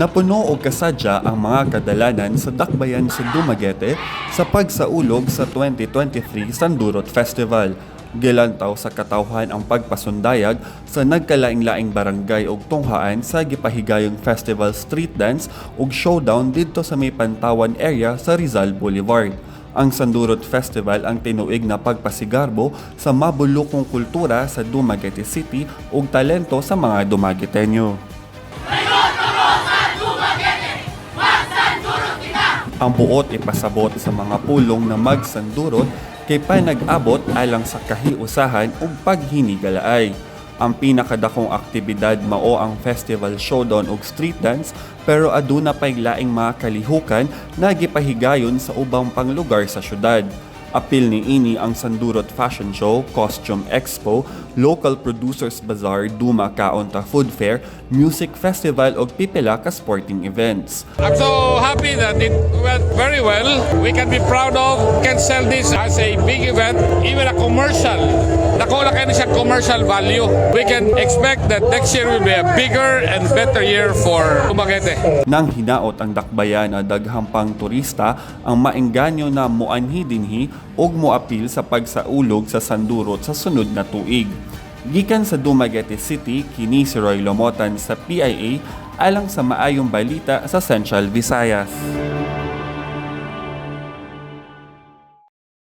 Napuno og kasadya ang mga kadalanan sa dakbayan sa Dumaguete sa pagsaulog sa 2023 Sandurot Festival. Gilantaw sa katawhan ang pagpasundayag sa nagkalaing-laing barangay ug tunghaan sa gipahigayong festival street dance ug showdown didto sa may Pantawan area sa Rizal Boulevard. Ang Sandurot Festival ang tinuig na pagpasigarbo sa mabulukong kultura sa Dumaguete City ug talento sa mga Dumagueteño. Ang buot ipasabot sa mga pulong na magsandurot kay panag-abot alang sa kahiusahan ug paghinigalaay. Ang pinakadakong aktibidad mao ang festival showdown ug street dance, pero aduna pay laing mga kalihukan na gipahigayon sa ubang pang lugar sa syudad. Apil niini ang Sandurot Fashion Show, Costume Expo, Local Producers Bazaar, Duma Kaonta Food Fair, Music Festival ug pipila ka sporting events. I'm so happy that it went very well. We can be proud of, can sell this as a big event, even a commercial. Dako na kaayo siya commercial value. We can expect that next year will be a bigger and better year for Dumaguete. Nang hinaot ang dakbayan na daghang pang turista ang maengganyo na muanhi dinhi ug moapil sa pagsaulog sa Sandurot sa sunod na tuig. Gikan sa Dumaguete City, kini si Roy Lomotan sa PIA alang sa Maayong Balita sa Central Visayas.